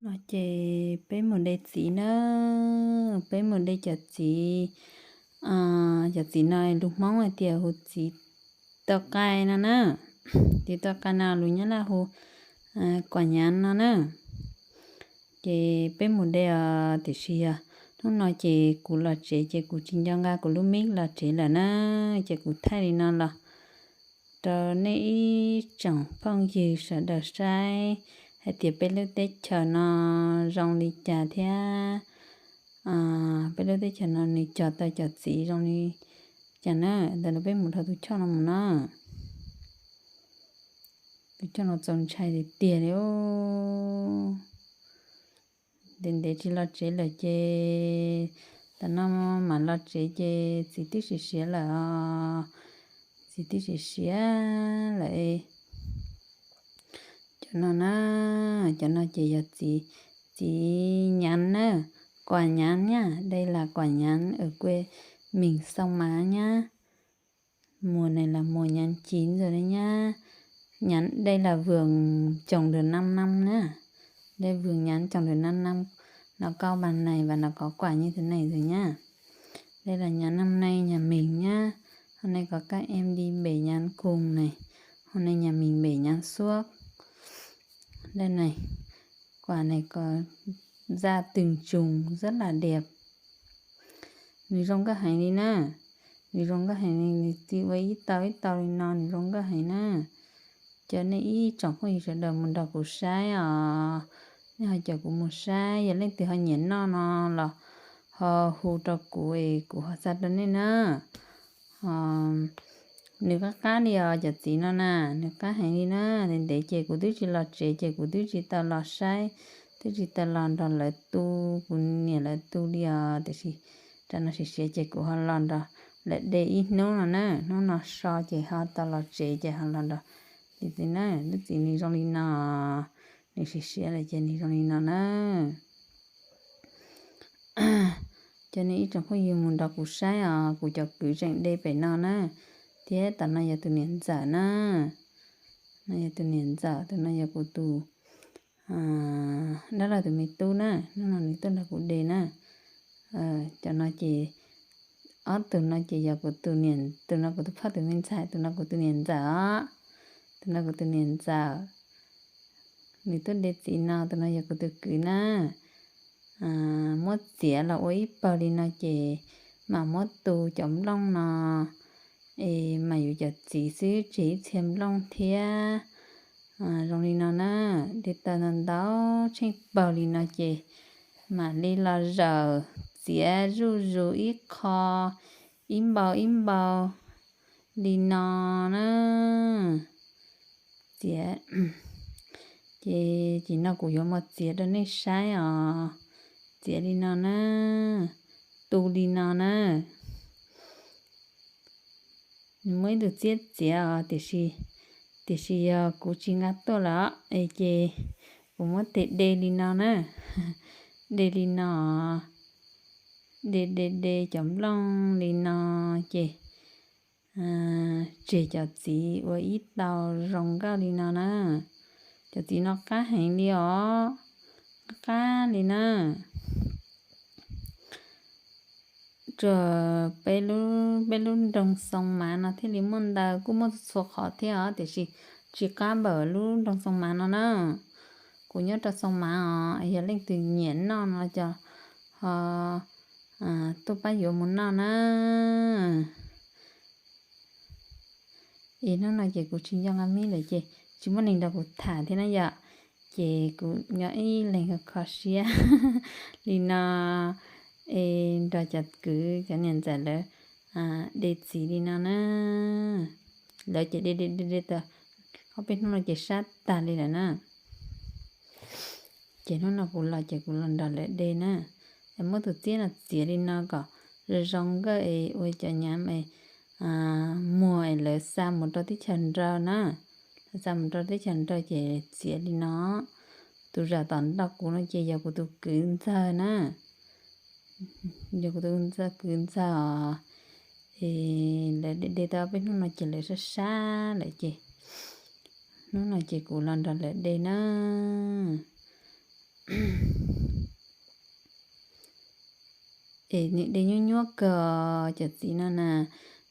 No ces peb mus de txiv na, peb mus de cov txiv, cov txiv no lus Hmoob hais tias hu txiv toj qai no na, txiv toj qai no lus Nyab Laj hu kuam nyav no na. Ces peb mus de os, tiam sis yog hnub no ces kuv los tsev ces kuv tsis nco nqa kuv lub mic los tsev lawm na, ces kuv thaij li no los rau nej ib tsoom phooj ywg sawv daws saib hais tias peb lub teb chaws no zoo li cas thiab peb lub teb chaws no nws cog tau cov txiv zoo li cas na. Ntawm no peb mus dhau tus choj no mus na. Tus choj no txaus ntshai tiag tiag li. Ntev ntev tsis los tsev lawm ces tam no mam los tsev ces txiv twb siav siav lawm os. Txiv twb siav siav lawm. Cov no na, cov no ces yog txiv, txiv nyav na, kuam nyav nyab, đây là quả nhãn ở quê mình Sông Mã nhá. Mùa này là mùa nhãn chín rồi đấy nhá. Nhãn đây là vườn trồng được năm năm nhá. Đây vườn nhãn trồng được năm năm. Nó có bàn này và nó có quả như thế này rồi nhá. Đây là nhãn năm nay nhà mình nhá. Hôm nay có các em đi bẻ nhãn cùng này. Hôm nay nhà mình bẻ nhãn suốt. Đây này, quả này có ra từng chùm rất là đẹp. Nws zoo nkauj heev li na. Nws zoo nkauj heev li, nws txi ua ib tau ib tau li no, nws zoo nkauj heev na. Cov nej ib tsoom phooj ywg sawv daws mus nrog kuv saib os. Nej ho coj kuv mus saib, yog leej twg ho nyiam noj no los ho hu rau kuv es kuv ho xa rau nej na. Nws qab qab li os, cov txiv no na, nws qab heev li na. Ntev ntev ces kuv twb tsis los tsev ces kuv twb tsis tau los saib, twb tsis tau los nrog lawv tu, kuv niam lawv tu li os. Tiam sis tam no siav siav ces kuv ho los nrog lawv de ib hnub no na. Hnub no so ces ho tau los tsev ces ho los nrog txiv na. Lub txiv nws zoo li no, nws siav siav lawm ces nws zoo li no na. Cov nej ib tsoom phooj ywg mus nrog kuv saib os, kuv cov kwv tseem de pem no na. Thiab tam no yog tus niam ntxawm na. No yog tus niam ntxawm, tus no yog kuv tus dab laug tus me tub na. Hnub no nws tuaj nrog kuv de na. Cov no ces, ob tug no ces yog kuv tus niam, tus no kuv tus phauj tus me ntxhais, tus no kuv tus niam ntxawm os. Tus no kuv tus niam ntxawm. Nws tuaj de txiv no, tus no yog kuv tus kwv na. Muab txiav los ua ib pawg li no ces mam muab tu cov nplooj no, es mam yuav cov txiv xwb, tseg ib txhia nplooj thiab. Zoo li no na, de tau ntau ntau tsheej pawg li no ces mam li los zawm txiav zuj zus ib qho, ib npau ib npau li no na. Txiav, ces ces no kuv yuav mus txiav rau nej saib os. Txiav li no na, tu li no na. Nws muaj ib tug txiab txiav os, tiam sis, tiam sis yog kuv tsis nqa tuaj lawm es ces kuv muab tes de li no na. De li no, de de de cov nplooj li no ces tseg cov txiv ua ib tau zoo nkauj li no na. Cov txiv no qab heev li os, qab qab li na. Tsuas peb lub, peb lub nroog Xoo Mav no thiaj li muaj ntau, kuj muaj txhua qhov thiab os, tiam sis tsis qab npaum lub nroog Xoo Mav no na. Kuv nyob rau Xoo Mav os, yog leej twg nyiam noj no ces ho tuaj pab yuav mus noj na. Es hnub no ces kuv tsis nco nqa mic lawm ces tsis muaj neeg nrog kuv tham thiab na yom. Ces kuv nyob ib leeg kho siab li no, es nrog cov kwv cov niam ntxawm lawv de txiv li no na. Lawv ces de de de de tau ob peb hnub no ces sab tag li lawm na. Ces hnub no kuv los ces kuv los nrog lawv de na. Es muab tus txiab no txiav li no kom zoo zoo nkauj es ua cov nyav es muag es lawv xa mus rau teb chaws nraud na. Lawv xa mus rau teb chaws nraud ces txiav li no. Tus zaum tom ntej kuv no ces yog kuv tus kwv ntxawg na. Yog kuv tus kwv ntxawg os. Es lawv de de tau peb hnub no ces lawv sab sab lawm ces hnub no ces kuv los nrog lawv de na. Es nws de nyuab nyuab kawg cov txiv no na,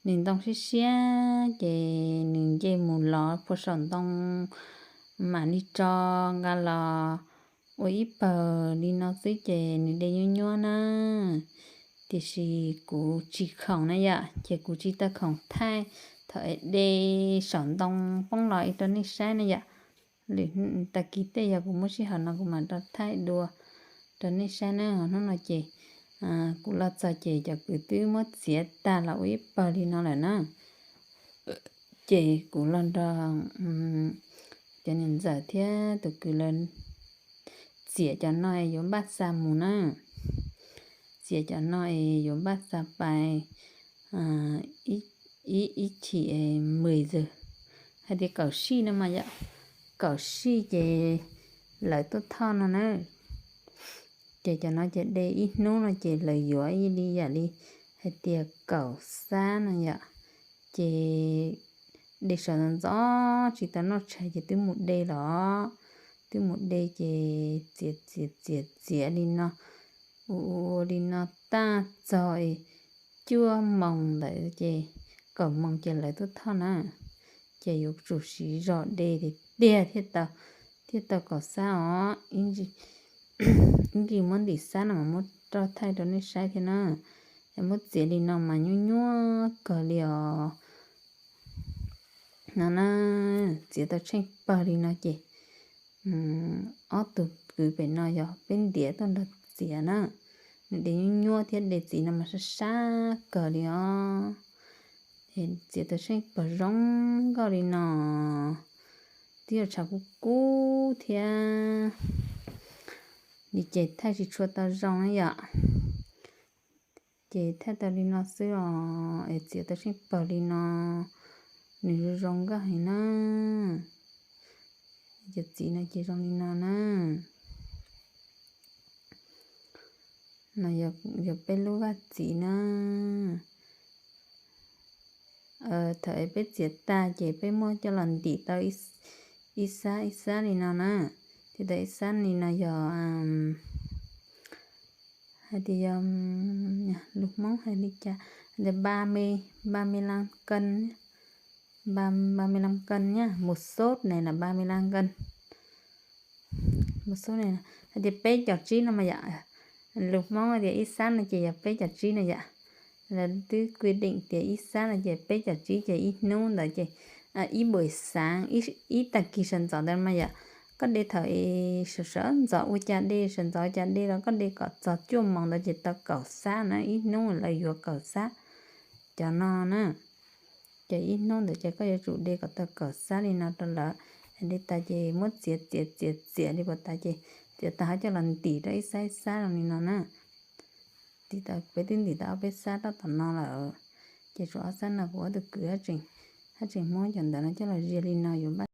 nws ntoo siab siab ces nws nce mus lov puag saum ntoo mam li tso nqa los ua ib pawg li no xwb ces nws de nyuab nyuab na. Tiam sis kuv tsis khoom na yom, ces kuv tsis tau khoom thaij thaum es de saum ntoo poob los rau nej saib na yom. Lwm tag kis tej yog kuv muaj sij hawm no kuv mam rov thaij dua rau nej saib na. Hnub no ces kuv los txog ces cov kwv twb muab txiav tag los ua ib pawg li no lawm na. Ces kuv los nrog cov niam ntxawm thiab tus kwv lawv txiav cov no es yuav npaj xa mus na. Txiav cov no es yuav npaj xa pais ib chim mười giờ, hais tias kaum sij no mas yom, kaum sij ces lawv tuaj thoj no na. Ces cov no ces de ib hnub no ces lawv yuav ib li yam li hais tias kaum xab no yom. Ces de sawv ntxov ntxov tsis tau noj tshais ces twb mus de los, twb mus de ces txiav txiav txiav txiav li no, ua ua li no tag txog cuaj moos ntawd ces kaum moos ces lawv tuaj thoj na. Ces yuav tsum siv zog de tiag tiag thiaj tau, thiaj tau kaum xab os. Ib ntsis muab ntim xab no mas muab rau thaij rau nej saib thiab na. Es muab txiav li no mas nyuab nyuab kawg li os. No na, txiav tau tsheej pawg li no ces ob tug kwv pem no yog peb ntiav tuaj nrog txiav na. Nws de nyuab nyuab thiab de txiv no mas sab sab kawg li os. Txiav tau tsheej pawg zoo nkauj li no, twb yuav tshav kub kub thiab li ces thaij tsis tshua tau zoo na yom. Ces thaij tau li no xwb os, es txiav tau tsheej pawg li no, nws zoo zoo nkauj heev na. Cov txiv no ces zoo li no na. No yog peb lub vaj txiv na. Thaum peb txiav tag ces peb muab coj los ntim tau ib xab ib xab li no na. Ces tau ib xab li no yog hais tias yog, lus Hmoob hais li cas, hais tias ba me, ba me lan kawg, ba me lan kawg nyab, mus xub ne las ba me lan kawg. Mus xub ne hais tias peb caug tsib no mas yom. Lus Hmoob tias ib xab no ces yog peb caug tsib no yom. Lawv twb quy định tias ib xab no ces peb caug tsib ces ib hnub ntawd ces ib buổi sáng, ib tag kis sawv ntxov ntawd mas yom. Koj de thaum sawv ntxov ua cas de, sawv ntxov ua cas de los koj de kom txog cuaj moos ntawd ces tau kaum xab na, ib hnub lawv yuav kaum xab. Cov no na, ces ib hnub ntawd ces koj yuav tsum de kom tau kaum xab li no rau lawv. Li tas ces muab txiav txiav txiav txiav li puas tas ces txiav tas ho coj los ntim rau ib xab ib xab li no na. Ntim tas, peb twb ntim tau ob peb xab rau tom no lawm, ces tshuav ob xab no kuv ob tug kwv haj tseem muab cov ntawd no coj los zias li no yuav npaj